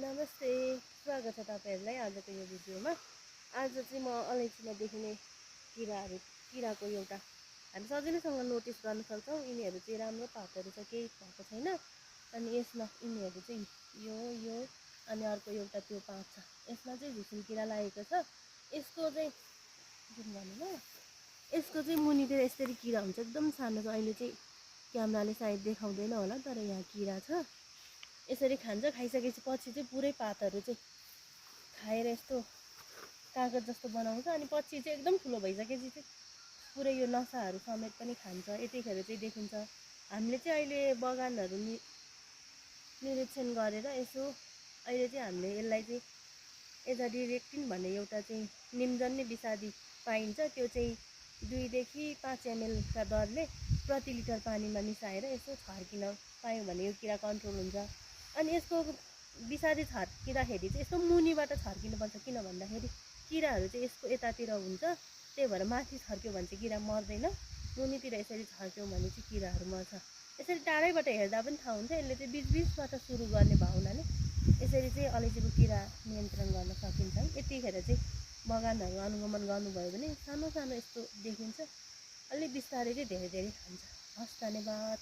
नमस्ते, स्वागत छ तपाईहरुलाई आजको यो भिडियोमा। आज चाहिँ म अलैँचीमा देखिने किराको एउटा हामी सजिलैसँग नोटिस गर्न सक्छौं। यिनीहरु चाहिँ राम्रो पातहरु छ, केही भएको छैन। अनि यसमा यिनीहरु चाहिँ यो अनि अर्को एउटा त्यो पात छ। यसमा चाहिँ झुसुल किरा लागेको छ। यसको चाहिँ जुन गर्नु ल यसको चाहिँ मुनितिर यसरी किरा हुन्छ, एकदम सानो छ। अहिले चाहिँ क्यामेराले सायद देखाउँदैन होला, तर यहाँ किरा छ। यसरी खान्छ। खाइसकेपछि पछि चाहिँ पुरै पातहरु चाहिँ खाएर यस्तो कागज जस्तो बनाउँछ। अनि पछि चाहिँ एकदम ठुलो भइसकेपछि चाहिँ पुरै यो नसाहरु समेत पनि खान्छ। यतिखेर चाहिँ देखिन्छ। हामीले चाहिँ अहिले बगानहरु निरीक्षण गरेर यसो अहिले चाहिँ हामीले यसलाई चाहिँ एजाडिरेक्टिन भन्ने एउटा चाहिँ निम्जन्य विषादी पाइन्छ। त्यो चाहिँ 2 देखि 5 ml का दरले प्रति लिटर पानीमा मिसाएर यसो छर्किन पायौं भने यो किरा कन्ट्रोल हुन्छ। अनि यसको विषादी छर्किँदाखेरि चाहिँ यसको मुनिबाट छर्किनुपर्छ, किन भन्दाखेरि किराहरु चाहिँ यसको यतातिर हुन्छ। त्यही भएर माथि छर्क्यो भने चाहिँ किरा मर्दैन। मुनितिर यसरी छर्क्यौं भने चाहिँ किराहरु मर्छ। यसरी टाढैबाट हेर्दा पनि थाहा हुन्छ। यसले चाहिँ बीच-बीचबाट सुरु गर्ने भावनाले यसरी चाहिँ अलैँचीको किरा नियन्त्रण गर्न सकिन्छ है। यतिखेर चाहिँ बगानहरु अनुगमन गर्नुभयो भने सानो सानो यस्तो देखिन्छ। अलि बिस्तारै चाहिँ धेरै धेरै खान्छ। हस्, धन्यवाद।